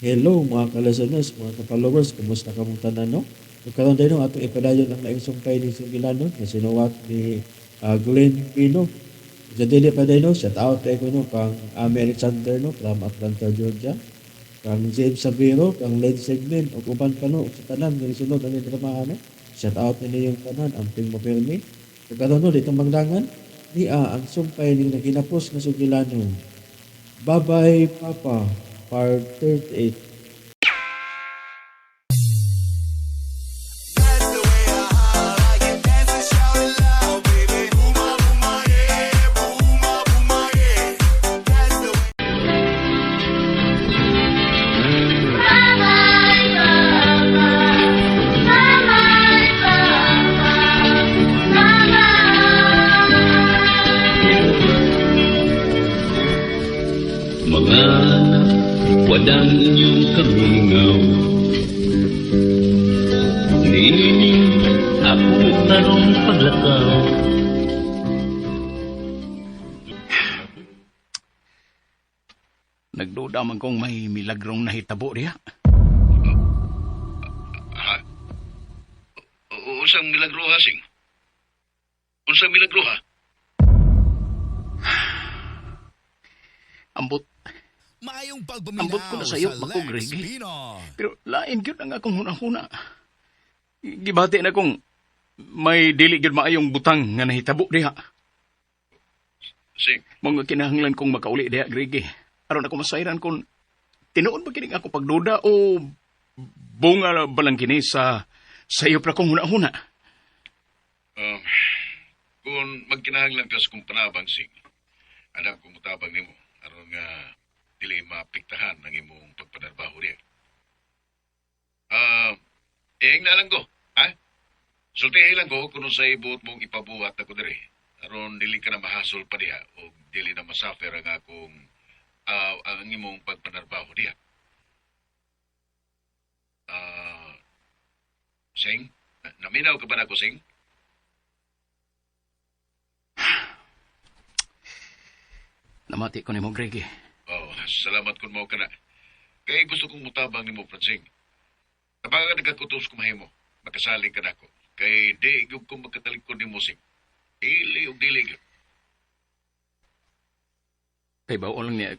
Hello mga ka-listeners, mga ka-followers, kumusta kamong tanan, no? Ug karon din, no, atong ipadayon ang laing sumpay ni Sugilanon nga sinuwat ni Glenn Pino. Sa dili pa din, no, shout out kay ko, no, kang Ami Alexander, no, from Atlanta, Georgia, kang James Sabiro, kang Len Segment, ug uban pa, no, ug sa tanan nga nisunod ani dramahan, no. Shout out ninyo yung tanan, amping mo pirmi. Ug karon, no, ditong magdangan, niya ang sumpay ning naginapos nga Sugilanon. Bye-bye, Papa, Part 38. Mga wadang inyong kamingaw, niining ako tarong paglakaw. Nagduda man kong may milagrong nahitabo diha. Ha? Unsang milagro ha, Sing? Unsang milagro ha? Ambot, Maayong pagpaminaw ambot ko na sayo, sa bakog Lex Reggie. Pino. Pero lain gyud ang akong hunahuna. Gibati na kong may dili gyud maayong butang nga nahitabo diha. Sing, Mga kinahanglan kong makauli diha, Greg. Aron ako masayran kung tinuod ba kining ako pagduda o bunga ba lang kini sa sayo pra kong hunahuna. um, kung magkinahanglan ka sa kong panabang, Sing, alam kong mutabang nimo aron nga dili maapektahan ang imong pagpanarbaho diha. Ah, eh, na lang ko, ha? Sultihi lang ko kung unsay buot mong ipabuhat ako diri. Aron dili ka na mahasol pa diha o dili na masuffer ang akong ang imong pagpanarbaho diha. Ah, Sing, naminaw ka ba nako, Sing? Namati ko nimo, Greg. Oh, salamat kung mao ka na. Kay gusto kong mutabang nimo, Francing. Tabangan nagkakutos ko mahimo. Makasalig ka nako. Kay di gyud ko makatalikod nimo, Sing. Dili og dili gyud. Kay bawo lang niya.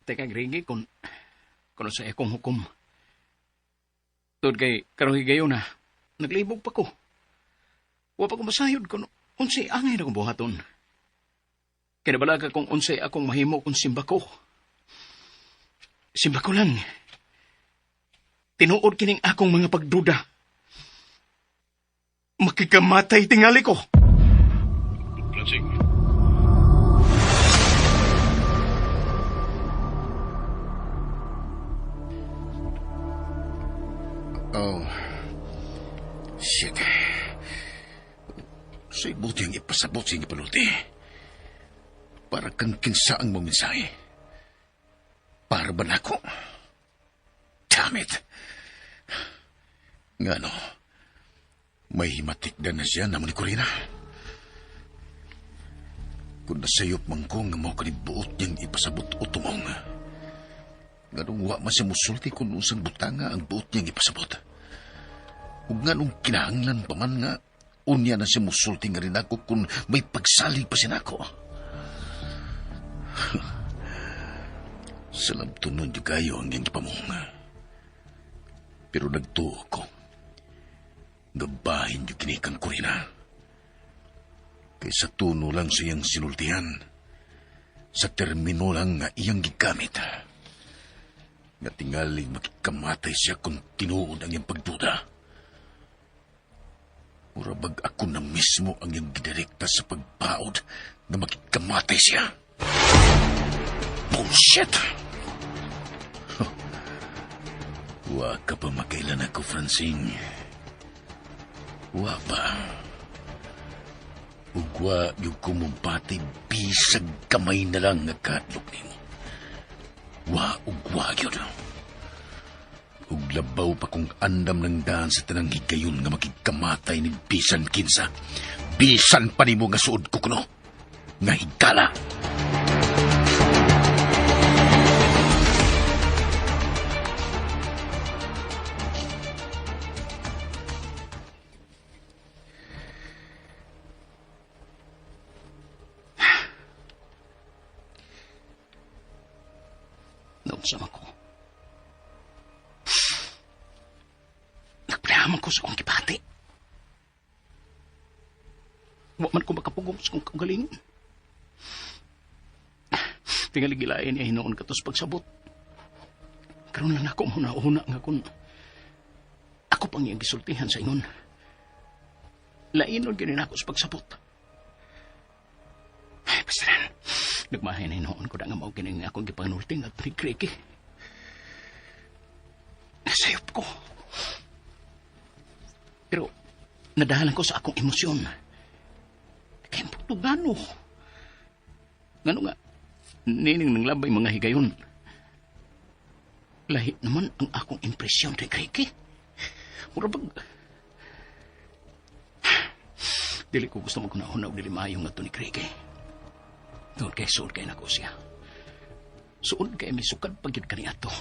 Teka, Greg, kung sa akong hukom. Tuod kay karong higayon na, naglibog pa ko. Wa pa ko masayod kung unsay angay na kong buhaton. Kaya nabalaga kung unsay akong mahimo kung simba ko. Simba ko lang. Tinuod kining akong mga pagduda. Makikamatay tingali ko. Francing. Oh. Shit. Sa'y buti ang ipasabot sa iyong ipalulti. Para kang kinsa ang maminsahe. Para ba nako? Damn it. Nga no, may himatikdan na siya naman ni Corina. Kung nasayop man ko nga mao kanibuot niyang ipasabot o tumong. Nga nung wa man siya musulti kung unsang butanga ang buot niyang ipasabot. Ug nga nung kinahanglan pa man nga, unya na siya musulti nga rin ako kung may pagsalig pa siya nako. Salamtunon yung kayo ang iyang ipamong. Pero nagtuo ko. Gabahin yung kinikang Corina. Kaysa tuno lang sa iyang sinultihan. Sa termino lang nga iyang gigamit. Nga tingali makikamatay siya kung tinuod ang iyang pagduda. Murabag ako na mismo ang iyang gidirekta sa pagpaod na makikamatay siya. Bullshit! Huh. Wa ka pa makailan ako, Francine. Wa pa. Ugwa yung kumumpati bisag kamay na lang nga kadlok nimo. Wa ugwa yun. Ug labaw pa kung andam ng daan sa tanang higayon nga makikamatay ni bisan kinsa. Bisan pa nimo nga suod ko kuno. Nga higala. Nag-unsa man ko. Nagpalaman ko sa akong gibati. Wa man ko makapugong sa akong kaugalingon. Tingali gilain niya hinuon katos pagsabot. Karon lang ako muna-una nga kun ako pang iyang gisultihan sa ingon. Lainon gini nako sa pagsabot. Ay, basta rin. Nagmahay na hinuon ko na nga mao gini nga akong gipanulti nga ni. Nasayop ko. Pero nadahalan ko sa akong emosyon. Kaya pagtugano. Ngano nga, nining nang labay mga higayon. Lahi naman ang akong impresyon kay Ricky. Mura bag... Dili ko gusto magkunahuna og dili maayo nga to ni Ricky. Doon kay suod kay nako siya. Suod kay may sukad pag yun kaniadto.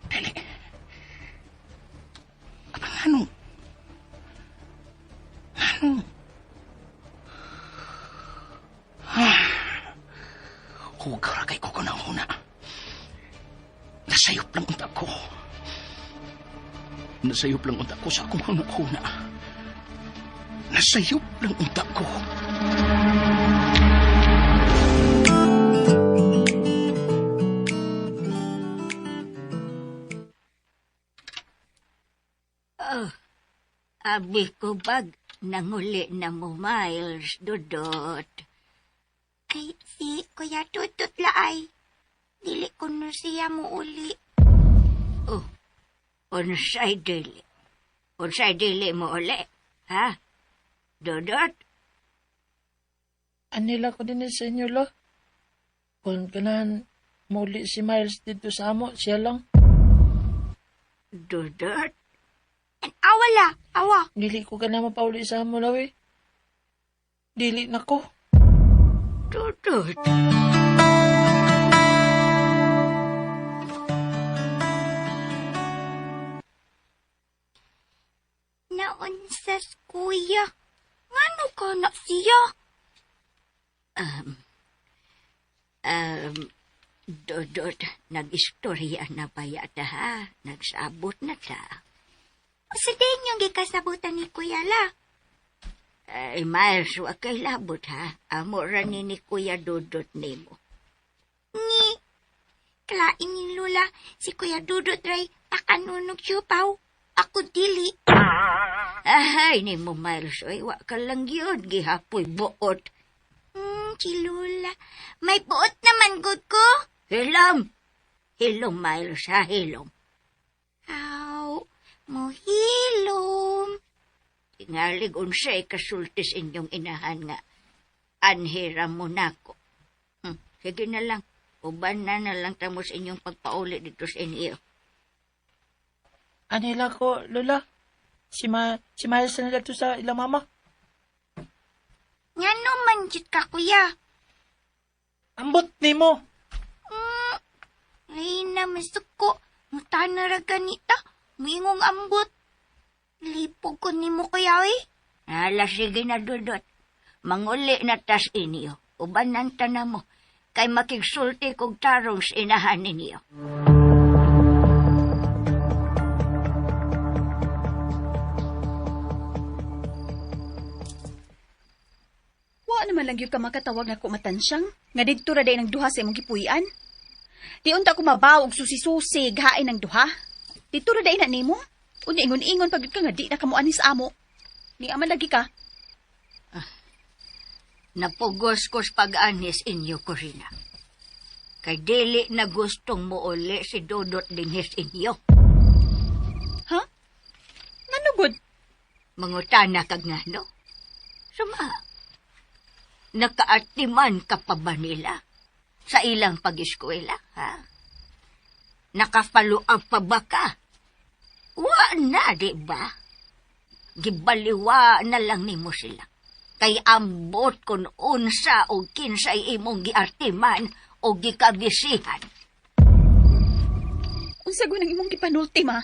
Dili. Apang ano? Ano? Hugaw ra kay ko kunahuna. Nasayop lang unta ko. Nasayop lang unta ko sa akong hunahuna. Nasayop lang unta ko. Oh, abi ko bag, nanguli na mo, Miles, Dudot. Ay, si Kuya Tutut laay. Dili ko no siya mo uli. Oh, unsay dili. Unsay dili mo uli, ha? Dudot? Anila ko din sa inyo, lo. Kung ganahan muli si Miles dito sa amo, siya lang. Dudot? Awa la, awa. Dili ko ganahan mapauli sa amo, lawi. Dili na ko. Dudot? Naunsas, kuya. Ngano ka na siya? Dudot, nag-istorya na ba yata, ha? Nagsabot na ta. Sa din yung gikasabutan ni Kuya la. Ay, Miles, wa kay labot, ha? Amo ra ni Kuya Dudot nimo. Ni, klain ni Lula, si Kuya Dudot ray pakanunog siupaw. Ako dili. Ahay, ni mo, Miles, oy, wa ka lang yun, gihapoy buot. Si Lula. May buot naman, good ko. Hilom. Hilom, Miles, ha, hilom. Aw, mohilom. Tingalig unsay kasultis inyong inahan nga. Anhira mo nako. Sige na lang. Uban na na lang tamos inyong pagpauli dito sa inyo. Anila ko, Lola. Si Miles na nila to sa ilang mama. Ngano man jud ka, kuya? Ambot ni mo. Ay na, masuko. Mutana ra ganita. Muingong ambot. Lipog ko ni mo, kuya, eh. Ala, sige na, Dudot. Manguli na tas inyo. Uban ng tanan mo. Kay makigsulti kog tarong sa inahan ninyo. Wa naman lang yun ka makatawag na kumatansyang. Nga didto ra day ng duha sa imong gipuy-an. Di unta ko mabaw og susi-susi hain ng duha. Didto ra day na nimo. Unya ingon-ingon pag ka nga di na kamo anis amo. Ni aman lagi ka. Napugos ko sa pag-anis inyo, Corina. Kay dili na gustong mo uli si Dudot dinhis inyo. Ha? Ngano gud? Mangutana kag ngano? Suma. Nakaatiman ka pa ba nila sa ilang pag-eskwela, ha? Nakafollow up pa ba ka? Wa na, di ba? Gibaliwa na lang nimo sila. Kay ambot kun unsa o kinsay imong giartiman o gikabisihan. Unsa gud ang imong gipanulti, ma?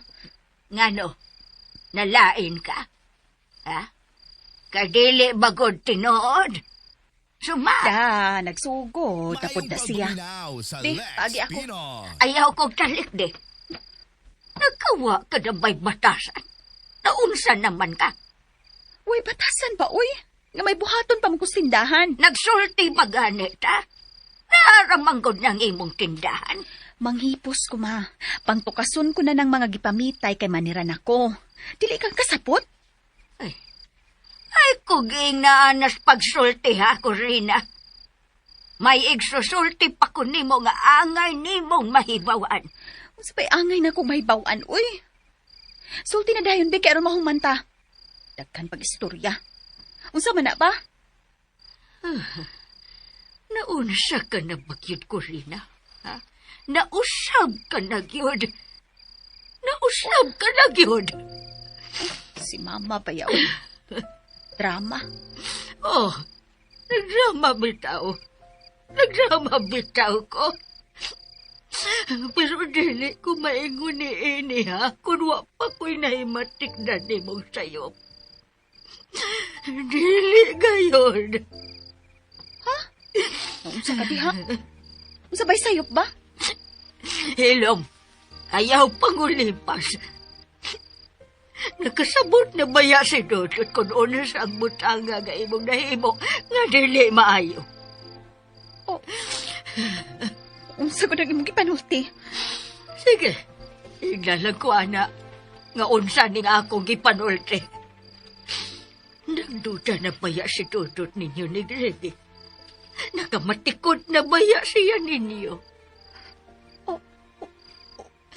Ngano? Nalain ka? Ha? Kadili bagod tinuod? Suma. Da, nagsugod. Tapod na Maayong siya. pagpaminaw sa Di, Lex paagi ako. Pinoy. Ayaw kong talik de. Nagkawa ka na ba'y batasan? Naunsa naman ka? Uy, batasan ba, uy? Nga may buhaton pa mo kong tindahan. Nagsulti ba gani ta? Naramanggod ng imong tindahan. Manghipos ko, ma. Pangtukason ko na ng mga gipamitay kay maniran ako. Dili kang kasapot? Ay, kuging naanas pagsulti ha, Corina. May igsusulti pa ko nimo nga angay nimong mahibawan. Unsa pa'y angay na kong mahibawan, uy. Sulti na dayon, be, kay aron mahumanta. Daghan pag istorya. Unsa man na ba? Naunsa ka na ba gyud, Corina? Ha? Nausab ka na gyud. Nausab ka na gyud. Si mama ba yaw? Drama. Oh, nagdrama bitaw. Nagdrama bitaw ko. Pero dili ko maingon ni ini ha, kung wa pa ko'y nahimatik na nimong sayop. Dili gayon. Unsa ka diha? Unsa ba'y sayop ba? Hilom, ayaw pangulipas. Nakasabot na baya si Dodot kung onas ang butanga nga imong nahimo nga dili maayo. Unsa ko nang imong gipanulti? Sige, iglalag ko, ana, nga unsa ning akong gipanulti. Nagduda na baya si Dodot ninyo ni Greg. Nakamatikod na baya siya ninyo.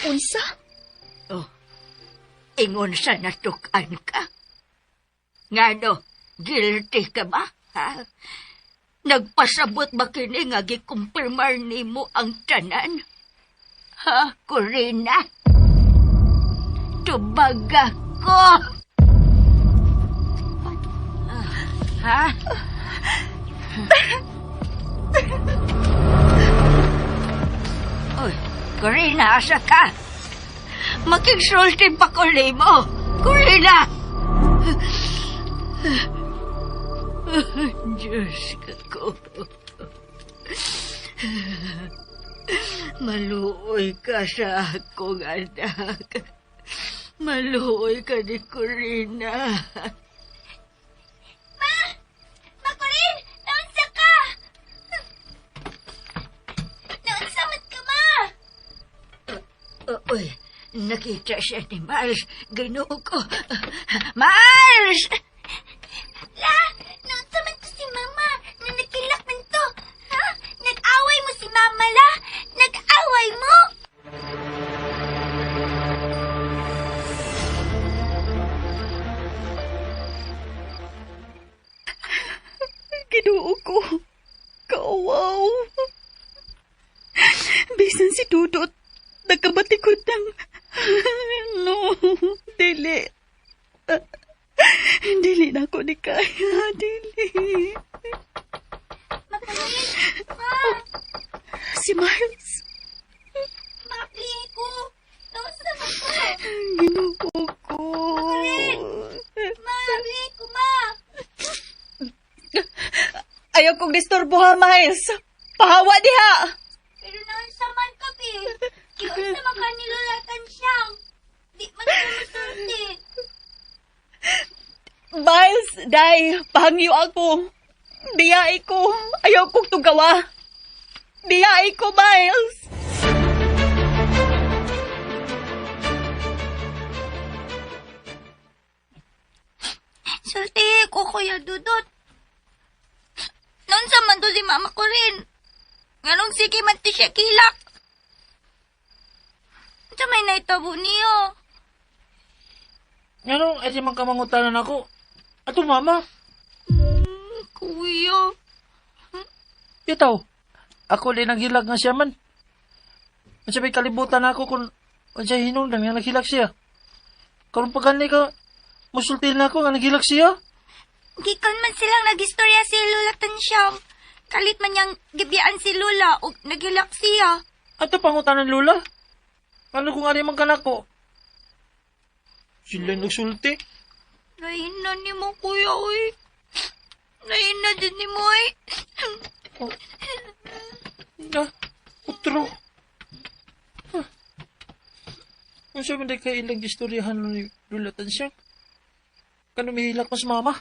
Unsa? Oh, ingon sa natukan ka. Ngano, guilty ka ba? Ha? Nagpasabot ba kini nga gikumpirmar nimo ang tanan? Ha, Corina? Tubaga ko! Ha? Uy, Corina, asa ka? Makigsulti pa ko mo. Corina! Diyos ko. Maluoy ka sa akong anak. Maluoy ka ni Corina. Ma! Ma, Corin! Naunsa ka? Naunsa man ka, ma? Uy, nakita siya ni Miles. Ginoo ko. Miles! La! Naunsa man to si Mama? Na nagkilak man to. Ha? Nag-away mo si Mama, la? Nag-away mo? Ginoo ko. Kawaw. Bisan si Dudot, nagkabatikod ng... No, dili. Dili na ako ni kaya, dili. Ma! Si Miles, Ma, please ko. Naunsa man to? Ginoo ko. Ma, please ko, ma. Ayaw kong disturbo ha, Miles. Pahawa diha. Pero naunsa man ka, be. Giunsa man ka ni Lola Tansyang. Di man ka masulti. Miles, day, pahangyo ako. Biyai ko. Ayaw kong tugawa. Biyai ko, Miles. Sulti ko, Kuya Dudot. Naunsa man to si Mama ko rin. Nganong sige man to siya kilak. Unsa may naitabo niyo? Ngano, ay di man kamangutanan ako. Ato mama, Kuya, bitaw. Ako din naghilak nga siya man. Unsa may kalibutan ako kung unsa hinungdan nga naghilak siya. Karon pa gani ka, musulti na ako nga naghilak siya. gikan man silang nagistorya si Lola Tansyang. Kalit man niyang gibiyaan si Lola o naghilak siya. Ato pangutanan lula. Ano kung ari man kanako? Sila nagsulti. Lain na ni mo, kuya, uy. Lain na dyan ni mo eh. Oh. Na, utro. Huh. Unsa man day kay ilang istoryahan ni Lula Tansyang? Kano mihilak mas mama?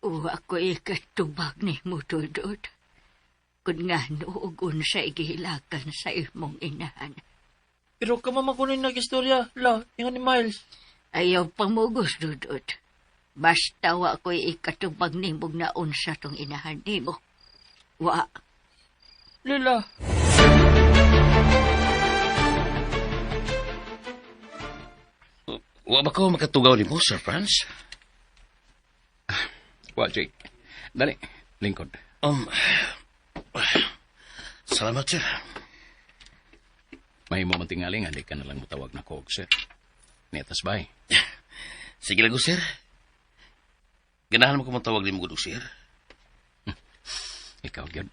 Uwa ko ikatubag ni mo, Dudut. Kung nga noog unsa igihilakan sa imong inahan. Pero kamama ko rin nag-istorya, la, ingon ni Miles. Ayaw pamugos, Dudut. Basta wa ko'y ikatubag ni mong naunsa tong inahan nimo. Wa. Lula. Wa ba ko makatugaw nimo, Sir Franz? Wa, Jake. Dali, lingkod. Salamat, sir. May mo tingali nga, di ka na lang mutawag na ko, sir. Netas bay. Sige lang ko, sir. Ganahan mo ko matawag nimo gud, sir. Ikaw, gyud.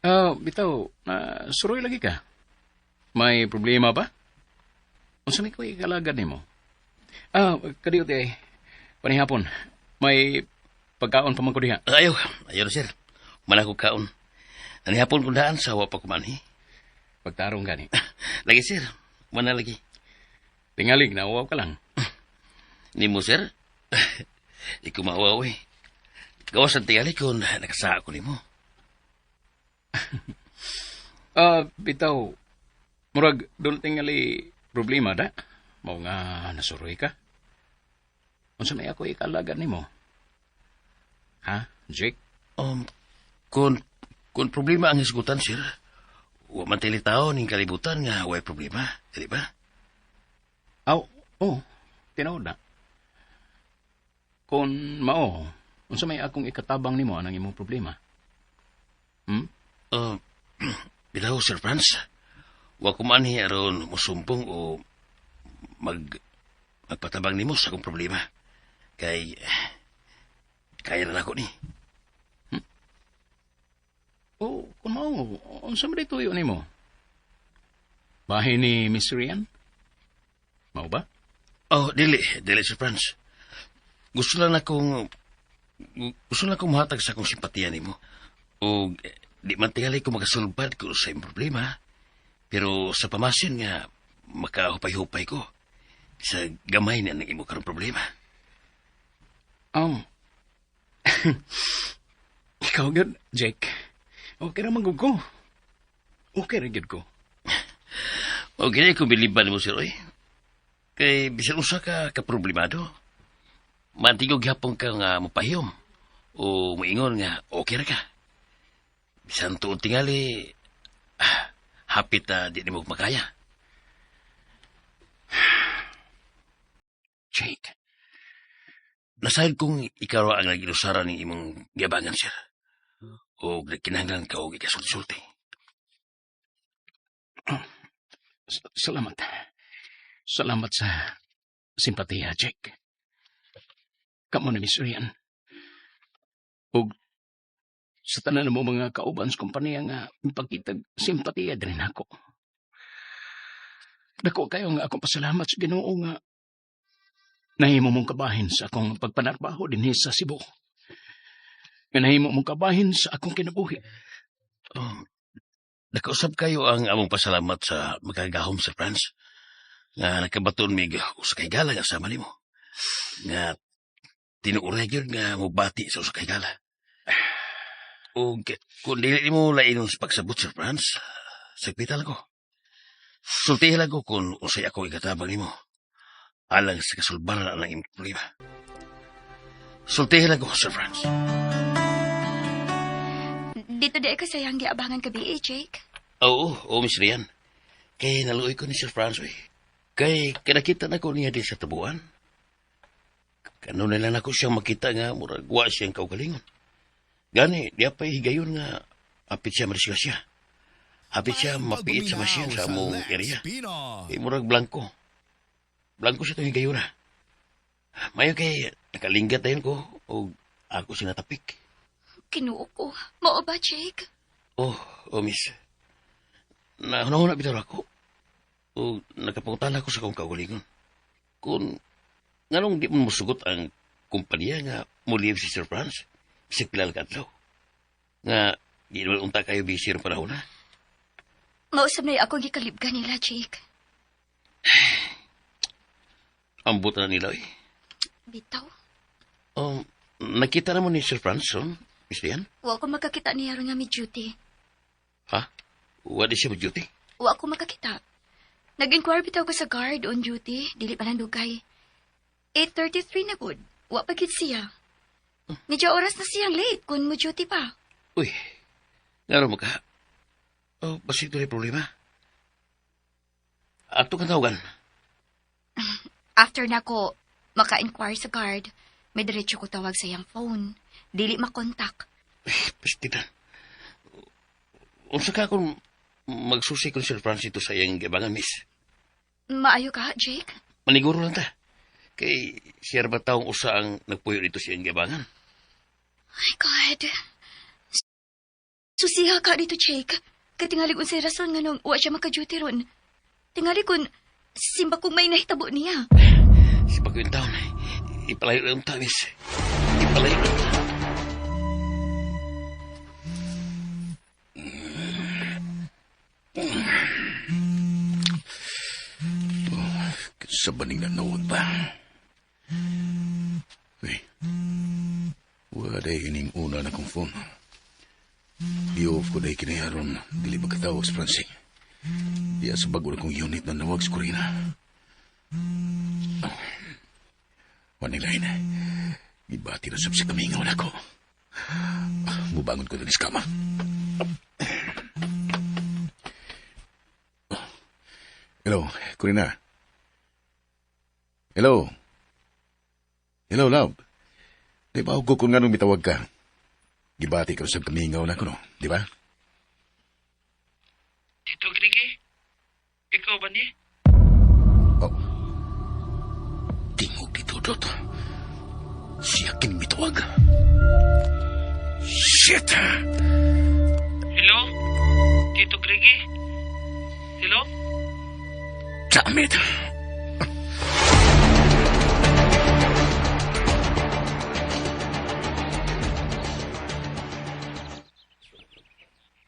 Oh, bitaw, na suroy lagi ka. May problema ba? Unsa may ko'y ikalagad nimo? Ah, kadiyo ti panihapon. May pagkaon pa man ko diha. Ayaw, ayaw na, sir. Mana ko kaon. Nanihapon ko daan sa wa pa kumanhi. Pagtarong gani. Lagi, sir. Mana lagi. Tingalig, nauwaw ka lang. Nimo, sir? Di ko mauwaw eh. Gawas ang tingali kung nakasaa ko nimo. Ah, bitaw. Murag, doon tingali problema da. Mao nga nasuroy ka. Unsa may ako ikalagad nimo? Ha, Jake? Kung problema ang hisgutan, sir, wa man tili tao ning kalibutan nga way problema, dili ba? Aw, oh, tinuod na. Kung mao, unsa may akong ikatabang nimo anang imong problema? Bitaw, Sir Franz, wa ko manhi aron mosumpong o magpatabang nimo sa akong problema. Kay kaya na nako ni. Oh, kung mao, unsa man tuyo nimo? Bahay ni Miss Rian? Mao ba? Oh, dili, dili Sir Franz. Gusto lang akong muhatag sa akong simpatiya nimo. O di man tingali ko makasulbad ko sa imong problema. Pero sa pamasin nga makahupay-hupay ko sa gamay na ng imo karong problema. Oh. Ikaw gyud, Jake. Okay ra man gud ko. Okay ra gyud ko. Okay ko biliban mo sir oy. Kay bisan usa ka kaproblemado. Mantigog gihapon ka nga mopahiyom o moingon nga okay ra ka. Bisan tuod tingali hapit na di nimo makaya. Jake. Nasayod kong ikaw ang nag-ilusaran ng imong giabangan, sir. O kinahanglan ka og ikasulti-sulti. Salamat. Salamat sa simpatiya, Jake. Kamo ni Miss Rian. Ug sa tanan mo mga kauban sa kompanya nga ipakitag simpatiya din ako. Dako kayo nga akong pasalamat sa Ginoo nga nahimo mong kabahin sa akong pagpanarbaho dinhi sa Cebu. Nga nahimo mong kabahin sa akong kinabuhi. Nakausap kayo ang among pasalamat sa makagahom, Sir Franz. Nga nakabaton mig usa ka higala nga sama nimo. Nga tinuoray gyud nga mobati sa usa ka higala. Ug kung dili nimo lainon sa pagsabot, Sir Franz, sagpitan ko. Sultihi lang ko kung unsay ako ikatabang nimo. Alang sa kasulbaran ang imong problema. Sultihi lang ko, Sir Franz. Dito di ka sayang giabangan gabi eh, Jake. Oo, oo, Miss Rian. Kay naluoy ko ni Sir Franz, eh. Kay kanakita na ko niya di sa tabuan. Kano na lang ako siyang makita nga murag wa siyang kaugalingon. Gani, di pa higayon nga apit siya madisgrasya. Apit siya mapiit sa masyan sa among area. Kay murag blanko. Blanko siya itong higayon na. Mayo kay nakalinggat dayon ko o ako sinatapik. Kinuo ko. Mao ba, Jake? Oh, oh, miss. Nahunahuna bitaw ako. O nakapangutana ko sa akong kaugalingon. Kung nganong di mo musugot ang kumpanya nga mo-leave si Sir Franz, bisag pila ka adlaw. Nga, di naman unta kayo busy rin panahon na. Mausap na ako gikalibgan nila, Jake. Ambot na nila eh. Bitaw. Nakita na mo ni Sir Franz, son? Miss Lian? Wa ko makakita niya ron nga may duty. Ha? Wa di siya mo-duty? Wa ko makakita. Nag-inquire bitaw ko sa guard on duty. Dili pa lang dugay. 8:33 na gud. Wa pa gid siya. Medyo oras na siyang late kung mo duty pa. Uy, ngano mo ka? Oh, basig doon problema. Ato kang tawagan. After na ko maka-inquire sa guard, may diretso ko tawag sa iyang phone. Dili makontak. Pastilan. Unsa ka kung magsusi kung Sir Francis sa iyang gibangan, miss? Maayo ka, Jake? Maniguro lang ta. Kay siya ba taong usa ang nagpuyo dito sa iyang gibangan? My God. Susiha ka dito, Jake. Kay tingali kung sa rason nga nung wa siya maka-duty ron. Tingali kung simba kung may nahitabo niya. Si Bago yung taon. Ipalayo lang ta, miss. Ipalayo lang ta. Sa baning nanawag ba? Uy, wala ining una na kong phone. I-off ko dahil kinayaron, dili ba katawag sa Francine. Diya sa bago na kong unit na nawag sa Corina. Waning line, gibati na sab sa kamingaw na ko. Mubangon ko na ni kama. Hello, Corina. Hello. Hello, love. Di ba ako kung anong mitawag ka? Gibati ka sa kamingaw na ko, no? Di ba? Tito Grigi, ikaw ba ni? Oh. Tingog dito, Dot. Siya kin mitawag. Shit! Hello? Tito Grigi? Hello? Damn it!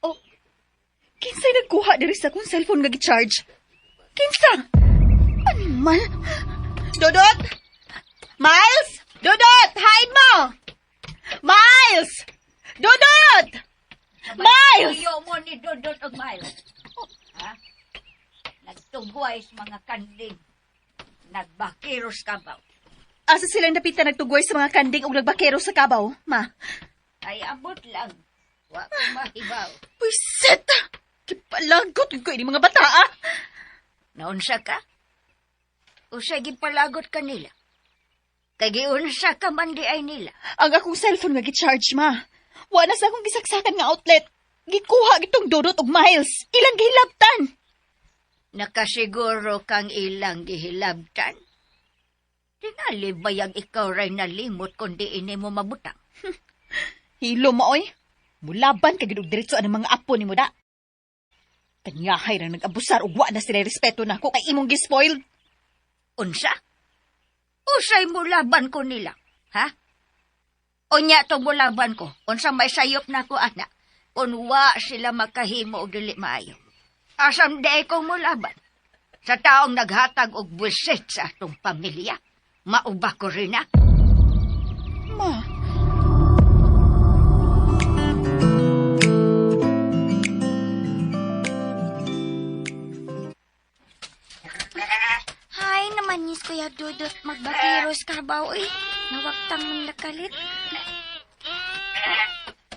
Oh, kinsay nagkuha diri sa akong cellphone nga gi-charge? Kinsa? Animal? Dodot! Miles! Dodot! Hide mo! Miles! Dodot! Miles! Iyo mo ni Dodot og Miles. Ha? Nagtugway sa mga kanding. Nagbakiros kabaw. Asa sila napita nagtugway sa mga kanding ug nagbakero sa kabaw, ma? Ay abot lang. Wa ko mahibaw. Pwiset! Kipalagot ko ini mga bata, ah! Naunsa ka? Usay gipalagot kanila. Kay giunsa ka man di ay nila. Ang akong cellphone nga gi-charge, ma. Wa na sa akong gisaksakan nga outlet. Gikuha gitong Dodot og Miles. Ilang gihilabtan. Nakasiguro kang ilang gihilabtan. Tingali bayag ikaw ray nalimot kundi ini mo mabutang. Hilo mo, oy. Mulaban ka gid og diretso ang mga apo ni mo da. Kanyahay ra nag-abusar og wa na sila respeto nako kay imong gispoiled. Unsa? Usay mulaban ko nila, ha? Unya to mulaban ko. Unsa may sayop na ko, ana. Kun wa sila makahimo og dili maayo. Asam di ko mulaban. Sa taong naghatag og buset sa atong pamilya, mauba ko rin na. Ma, Hay naman nis Kuya Dudut magbakiros kabaw eh. Nawagtang man nakalit.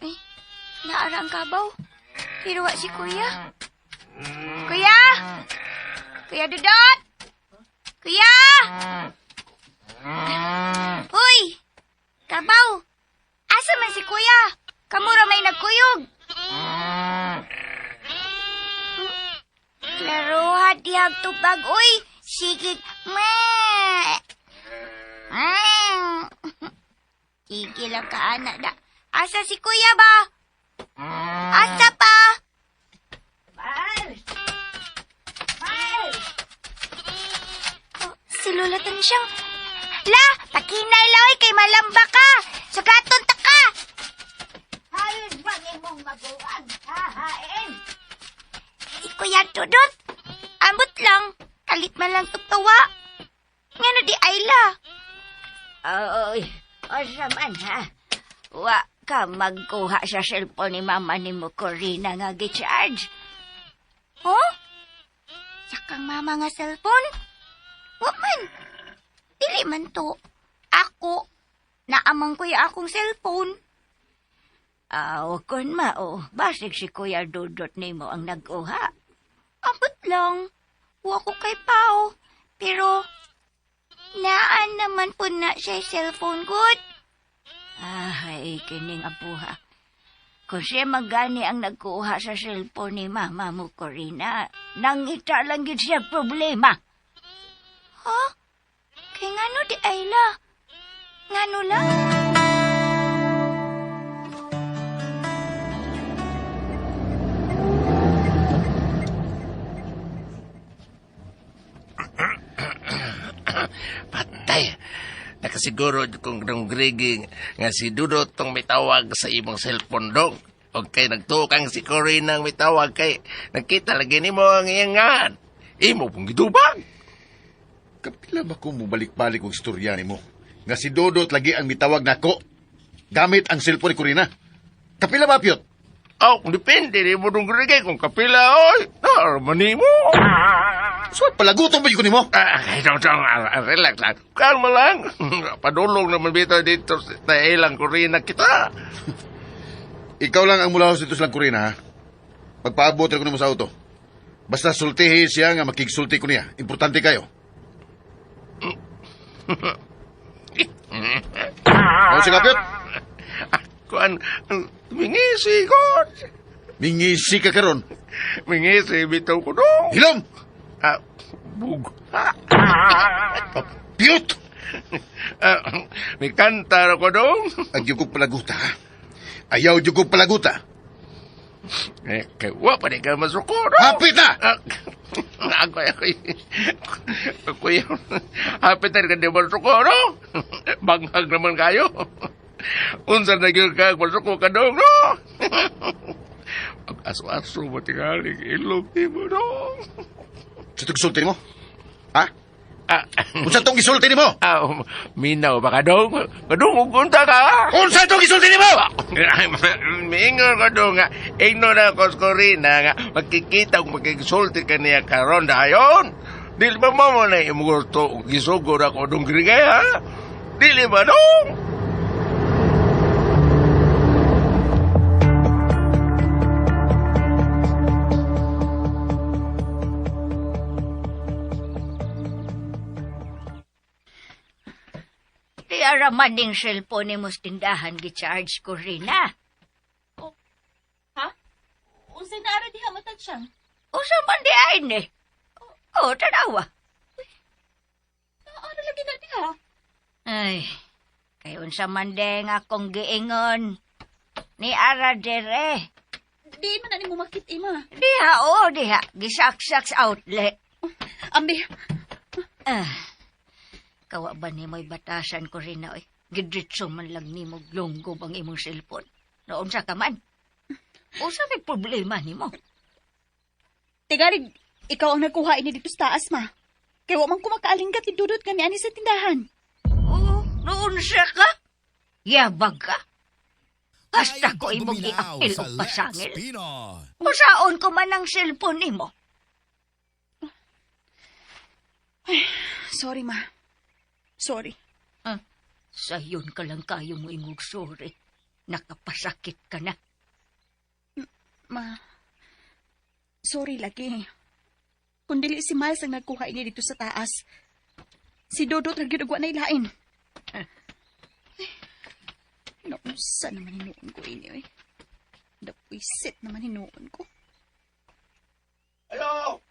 Eh, naara ang kabaw. Pero wa si Kuya. Kuya! Kuya Dudut! Kuya! Hoy! Kabaw! Asa man si Kuya? Kamura may nagkuyog. Klaroha dihag tubag, uy! Sige, ma! Sige lang ka, anak da. Asa si Kuya ba? Asa pa? Miles! Miles! Lola Tansyang. La, pakinay laoy kay malamba ka. Sugaton ta ka. Hayon ba nimong maguwag, hahain? Si Kuya Dudut. Ambot lang. Kalit man lang tugtawa. Ngano di Ayla? Oy, asa man ha? Wa ka magkuha sa cellphone ni mama nimo Corina nga gi-charge. Huh? Sakang mama nga cellphone? Wa man. Dili man to. Ako. Naamang ko yung akong cellphone. Aw, kun mao, basig si Kuya Dudut nimo ang nag-uha. Ambot lang. Wa ko kay Pao. Pero, naan naman po na siya cellphone good. Ay, kining apuha. Kung siya magani ang nagkuha sa cellphone ni mama mo, Corina, nangita lang yun siya problema. Ha? Kay ngano di Ayla? Ngano lang? Patay. Nakasiguro kung dong griging nga si Dudot tong mitawag sa imong cellphone dong. Okay, nagtukang si Corina ang mitawag kay nakita lagi nimo ang iyang ngan. Imo pong gitubang. Kapila ba ko mubalik-balik og istorya nimo? Nga si Dodot lagi ang mitawag nako. Gamit ang cellphone ni Corina. Kapila ba, Pyot? Oh, kung depende nimo dong griging kung kapila oy. Naman nimo. So, palagutom ba yun ko nimo? Ay, dong, dong, relax lang. Kalma lang. Padulong naman bitaw dito sa ilang Corina kita. Ikaw lang ang mulahos dito sa Corina, ha? Pagpaabot ko nimo sa auto. Basta sultihi siya nga makigsulti ko niya. Importante kayo. Ano siya, Pyot? Kuan, mingisi ko. Mingisi ka karon. Mingisi bitaw ko dong. Hilom! Ah, bug. Pyot! Mikanta ra ko dong. Agyo kong palaguta, ha? Ayaw jud kong palaguta. Eh, kay wa pa di ka masuko dong. Hapit na! Ako, ako, ako, hapit na ka di masuko, no? Banghag naman kayo. Unsa na gyud ka masuko ka dong, no? Ang aso-aso mo tingaling ilong nimo, dong. Sa itong gisulti nimo? Ha? Unsa itong gisulti nimo? Minaw ba ka dong? Kadung unta ka? Unsa itong gisulti nimo? Miingon ko dong nga, ingno na ko sa Corina nga, magkikita kung magkisulti ka niya karon dayon. Dili ba mo na imong gusto gisugod ako dong grigay, ha? Dili ba dong? Di araman ning cellphone nimo sa tindahan gi-charge Corina. Ha? Unsay naara diha matansyang? Usa man di ay ni. Oh, tanawa. Naara lagi na diha. Ay, kay unsa man deng akong giingon. Ni ara dere. Di man na nimo makit ima. Diha oh, diha. Gisaksak sa outlet. Ambi. Kawa ba ni mo'y batasan ko rin na, oy. Gidritso man lang ni mo glonggob ang imong cellphone. Noon sa kaman. Usa may problema ni mo. Tigarig, ikaw ang nagkuha ini dito sa taas, ma. Kay wa man ko makaalinggat ni Dudut nga niani sa tindahan. Oo, noon siya ka? Yabag ka? Basta ko imong iapil o pasangil. Usaon ko man ang cellphone nimo. Ay, sorry, ma. Sorry. Sayon ka lang kayo mo ingog sorry. Nakapasakit ka na. Ma, sorry lagi. Kung dili si Miles ang nagkuha ini dito sa taas, si Dodot ra gyud og wa na ilain. Ay, nausa naman hinuon ko ini, oy. Napuisit naman hinuon ko. Ayo!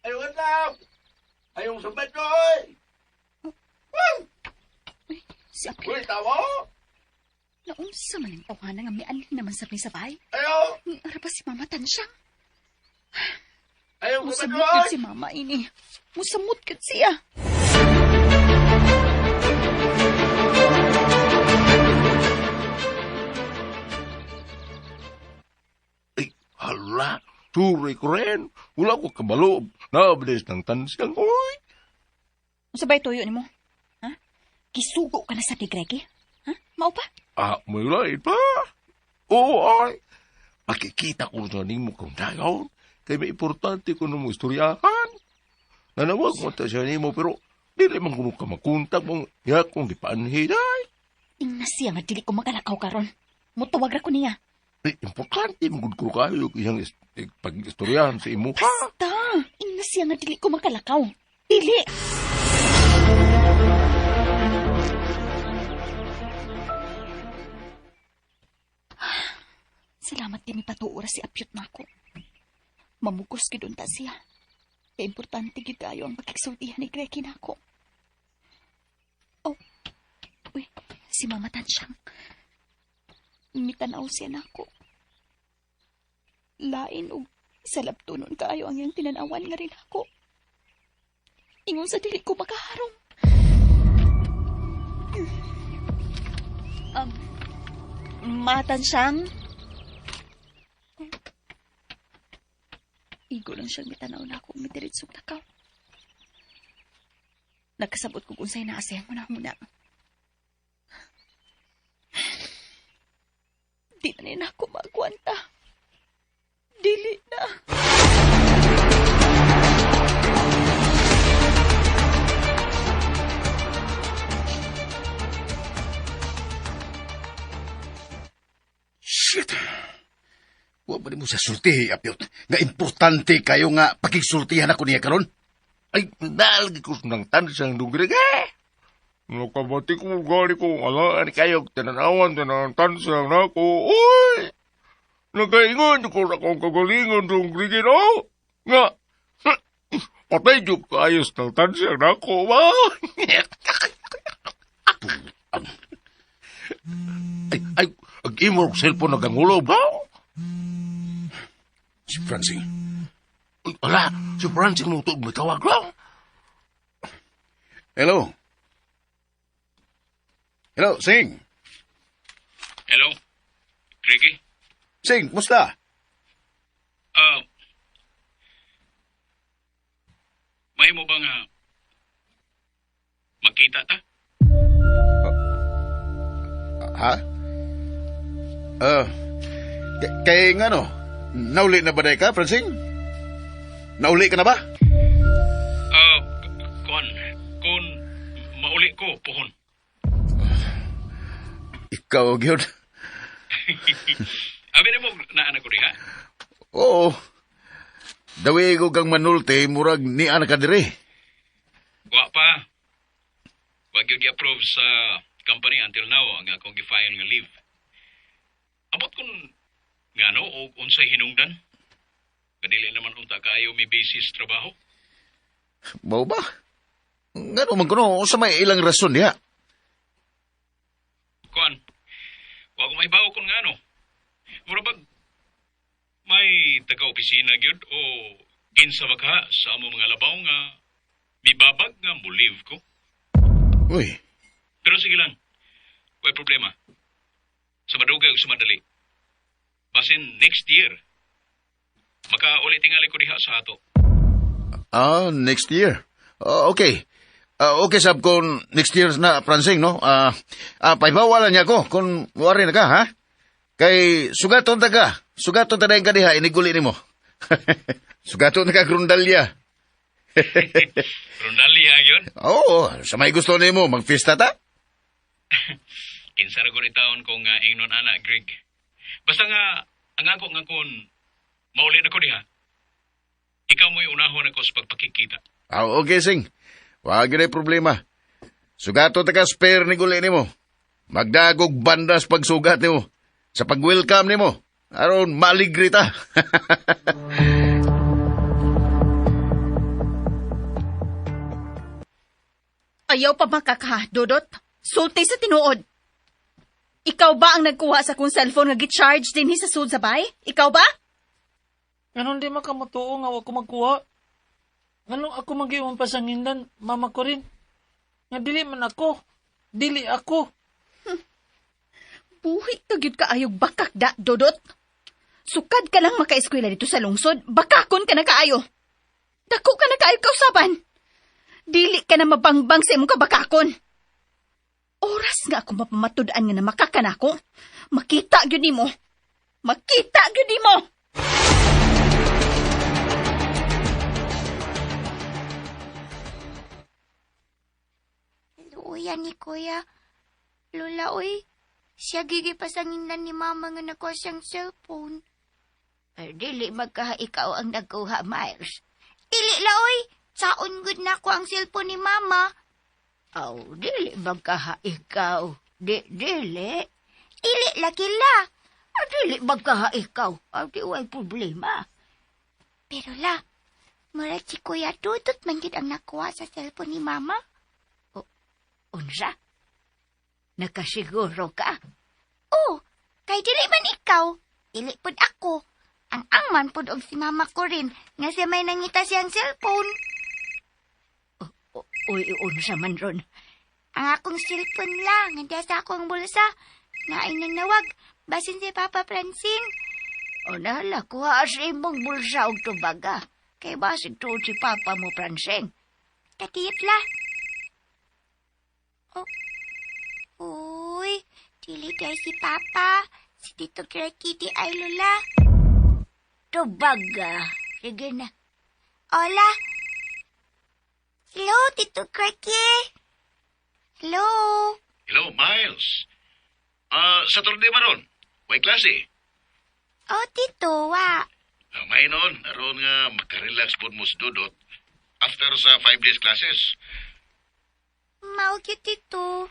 Ayo, adlaw! Ayong sumbat ko, oy! Uy, si Apil. Uy, tawo! Naunsa man ang tawhana nga mianhi naman sa sabay. Ayo! Ni ara pa si Mama Tansyang. Ayong sumbat ko, Musamot oy! yun si Mama ini. Musamot yun siya. Sorry ko rin. Wala ko kabalo. Nabilis ng tansyang, oy. Unsa bay tuyo nimo? Ha? Gisugo ka na sa ni Greggy? Ha? Mao pa? Ah, may lain pa. Oo, ay. Makikita ko sa nimo kung dayon. Kay may importante ko nung istoryahan. Nanawag mo ta siya nimo, pero dili man kuno ka makontak mong yakong gipaanhi day. Ingna siya nga dili ko makalakaw karon. Mutawag ra ko niya. Ay, importante mo gud ko kayo iyang pag-istoryahan sa imo. Basta, ingna siya nga dili ko makalakaw. Dili! Salamat kami patuo ra si Apyot nako. Mamugos gid unta siya. Kay importante gid kayo ang pakigsultihan ni Greggy nako. Oh, uy, si Mama Tansyang. Mitanaw siya nako. Lain og salabtunon kaayo ang iyang tinanawan nga rin ako. Ingon sa dili ko makaharong. Matansyang? Igo lang siyang mitanaw na ako midiritsog lakaw. Nagkasabot ko kung sa'yo naasayang muna-muna. Di na niya ako magkwanta. Dili na. Shit! Wa ba mo sa sultihi, Apyot? Nga importante kayo nga pakigsultihan ako niya karon? Ay, nalagi ko ng tansyang dugrig eh. Nakabati ko, gali ko, alaan kayo, tinanawan, tinanawan tansyang nako. Uy! Nakaingon ko na akong kagalingon dugrig no? Nga, patay yung kaayos ng tansyang nako, ba? Ay, ay, ang imo cellphone nagangulo ba? Si Francine. Uy, ala, si Francine mo ito, may tawag lang. Hello? Hello, Sing. Hello? Greggy? Sing, kumusta? May mo ba nga magkita ta? Ha? Kay nga no, nauli na ba ka, Francine? Nauli ka na ba? Kuan, kung mauli ko, puhon. Ikaw, gyud. Abi na mo, naan ko diha? Oo. Dawi ko kang manulti, murag ni ana ka diri. Wa pa. Wa gyud gi-approve sa company until now ang akong gi-file nga leave. Abot kun ngano o unsay hinungdan? Kadili naman unta kayo may basis trabaho. Mao ba? Ngano man kuno sa may ilang rason diha? Kuan, wa ko mahibaw kung ngano. Mura bag may taga-opisina gyud o kinsa ba ka sa amo mga labaw nga mibabag nga mo-leave ko? Uy. Pero sige lang, way problema. Sa madugay o sa madali. Basin next year, makauli tingali ko diha sa ato. Ah, next year. Okay. Okay, sab kung next year na, Francing, no? Paibawalan niya ko kung wari na ka, ha? Kay sugaton ta ka. Sugaton ta na ka diha, iniguli nimo. Sugaton ta ka grundalya. Grundalya yun? Oo, sa may gusto nimo, magfista ta? Kinsa ra gud taon kong ingnon ana, Greg. Basta nga, ang ako nga kun mauli na ko diha. Ikaw mo'y unahon ako sa pagpakikita. Ah, okay, Sing. Wag gyud problema. Sugato ta ka spare ni guli nimo. Magdagog bandas pagsugat nimo. Sa pag-welcome nimo. Aron maligri ta. Ayaw pa makaka, Dodot. Sulti sa tinuod. Ikaw ba ang nagkuha sa kong cellphone nga gi-charge dinhi sa sud sa bay? Ikaw ba? Ganon di makamutuo nga wa ko magkuha. Nganong ako magyuman pa sa ngindan, mama ko rin. Nga dili man ako. Dili ako. Buhi ka gyud kaayog bakak da, Dodot. Sukad ka lang makaeskwela dito sa lungsod, bakakon ka na kaayo. Dako ka na kaayo kausaban. Dili ka na mabangbang sa imong kabakakon. Oras nga ako mapamatud-an nga namakaka nako. Makita gyud nimo. Makita gyud nimo. Luya ni Kuya. Lola, oy. Siya gigipasanginan ni Mama nga nakuha siyang cellphone. Eh, dili magkaha ikaw ang nagkuha, Miles. Dili la, oy. Saon gud na ko ang cellphone ni Mama. Aw, dili magkaha ikaw. Dili. Dili lagi la. Ah, dili magkaha ikaw. Aw, di way problema. Pero la, murag si Kuya Dudut man gyud ang nakuha sa cellphone ni Mama. Unsa? Nakasiguro ka? Oh, kay dili man ikaw. Dili pud ako. Ang angman pud og si Mama ko rin nga siya may nangita siyang cellphone. Uy, unsa man ron? Ang akong cellphone lang, nga sa akong bulsa. Naay nang nawag, basin si Papa Francine. O nahala, kuha sa imong bulsa og tubaga. Kay basig tuod si Papa mo, Francine. Katiyot la. Oh. Uy, dili kay si Papa. Si Tito Kitty ay Lola. Tubaga. Sige na. Hola. Hello, Tito Cracky. Hello. Hello, Miles. Saturday maron. Way klase. Oh, Tito, wa. May noon, aron nga makarelax po mo sa Dudot after sa 5 days classes. Mao gyud, Tito.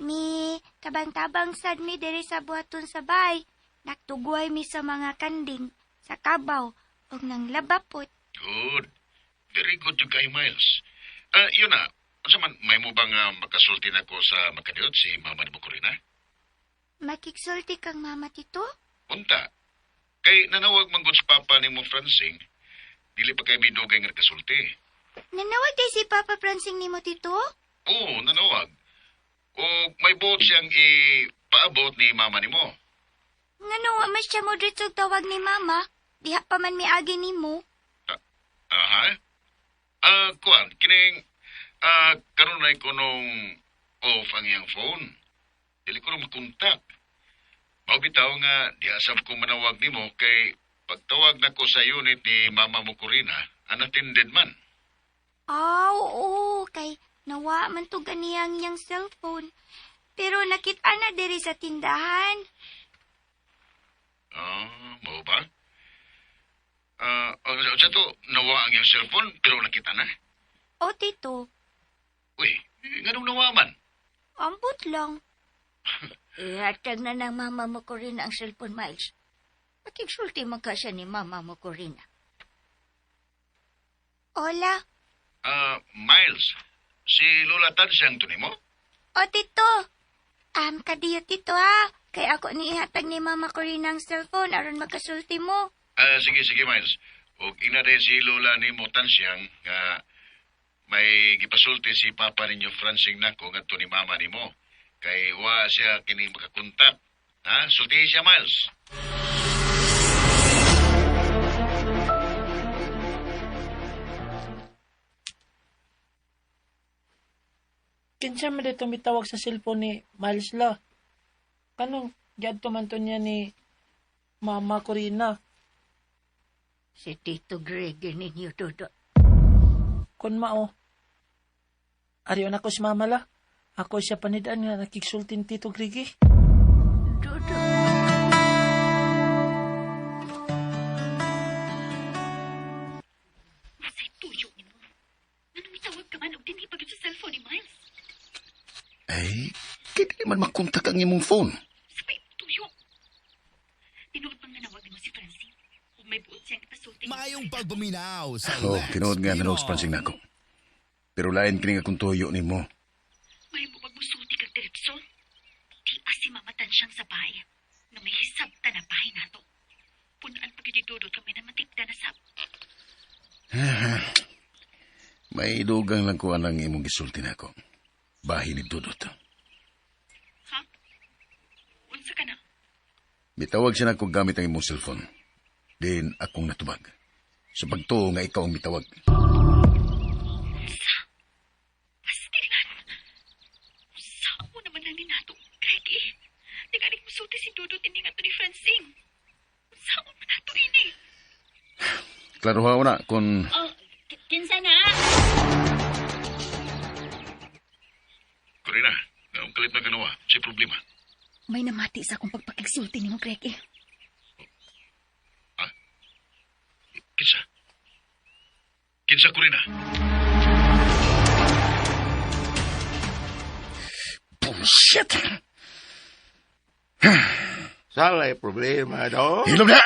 Mi, tabang-tabang sad mi diri sa buhaton sa bay. Nagtuguay mi sa mga kanding, sa kabaw, ug nang labapot. Good. Very good yung kay Miles. Yun na. Unsa man, may mo bang makasulti na ko sa makadiot si mama ni mo Corina? Makigsulti kang mama, Tito? Unta. Kay nanawag man gud sa papa ni mo Francing, dili pa kay midugay nga nakasulti. Nanawag day si Papa Francing nimo, Tito? Oo, nanawag. O may buot siyang ipaabot ni mama ni mo. Ngano wa man siya mo dritso tawag ni mama? Diha pa man miagi nimo. Aha. Kuan, kining kanunay ko nung off ang iyang phone. Dili ko na makontak. Mao bitaw nga di asab ko manawag nimo kay pagtawag nako sa unit ni Mama mo Corina, unattended man. Ah, oo, kay nawa man to ganiyang niyang cellphone. Pero nakita na diri sa tindahan. Mao ba? Sa to, nawa ang iyang cellphone pero nakita na. O, Tito, Uy, nganong nawa man? ambot lang. Ihatag na ng mama mo Corina ang cellphone, Miles. Makigsulti man ka siya ni mama mo, Corina. Hola. Miles, si Lola Tansyang to nimo? O, Tito. Kadiyo, Tito, ha. Kay ako ni ihatag ni Mama Corina ang cellphone aron makasulti mo. Sige, sige, Miles. Og ina day si Lola ni mo Tansyang nga may gipasulti si Papa ninyo Francing nako ngadto ni Mama nimo. Kay wa siya kini makakontak. Ha? Sultihi siya, Miles. Kinsa man dito mitawag sa cellphone ni Miles la? Kanong giadto man to niya ni Mama Corina. Si Tito Greg ninyo, Dudut. Kun mao. Ariyon ako si Mama la. Ako siya panidaan nga nakigsultin Tito Grigi. Dudut. Masay tuyo nimo. Anong itawag ka man og dinhi pagid sa cellphone ni Miles? Ay, kay dili man makontak ang imong phone. Sabay tuyo. Tinuod bang nanawag nimo si Francine? Ug may buot siyang ipasulti. Maayong pagpaminaw sa Oh, Lex tinuod nga Pino. nanawag si Francing nako. Pero lain kini nga kung tuyo nimo. May mo pagmusulti kag diretso. Di si Mama Tansyang sa bahay. Nga may hisabta na bahay nato. Punaan pa gyud Dudut kami na matigda na sab. May dugang lang ko anang imong gisulti nako. Bahin ni Dudot. Ha? Unsa ka na? Mitawag siya nako gamit ang imong cellphone. Din akong natubag. Sa pagtuo nga ikaw ang mitawag. Pastilan. Saan mo naman lang ni nato, Greg eh. Di ka musulti si Dudut ini nga to ni Francine. Saan mo na to ini? Klaro na kung Oh, kinsa na? Corina, ang kalit na ganawa, sa problema. May namati sa akong pagpakigsulti nimo, Greg eh. Kinsa? Kinsa, Corina? Bullshit! Salay problema do. Hilom na!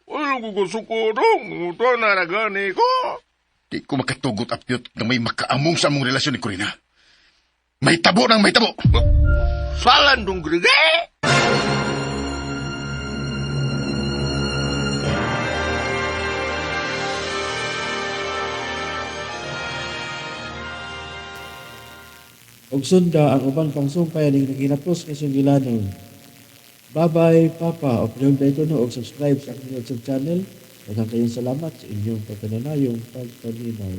Ulo ko suko dong. Ito na gani ko. Di ko makatugot apyot na may makaamong sa among relasyon ni Corina. May tabo nang may tabo! Salan dong grige. Og sunda ang uban pang sumpay ning naghinapos nga sugilanon. Bye-bye, Papa. Opinion ba ito no? Og subscribe sa akong YouTube channel. Daghang kayong salamat sa inyong pagkananayong pagpaminaw.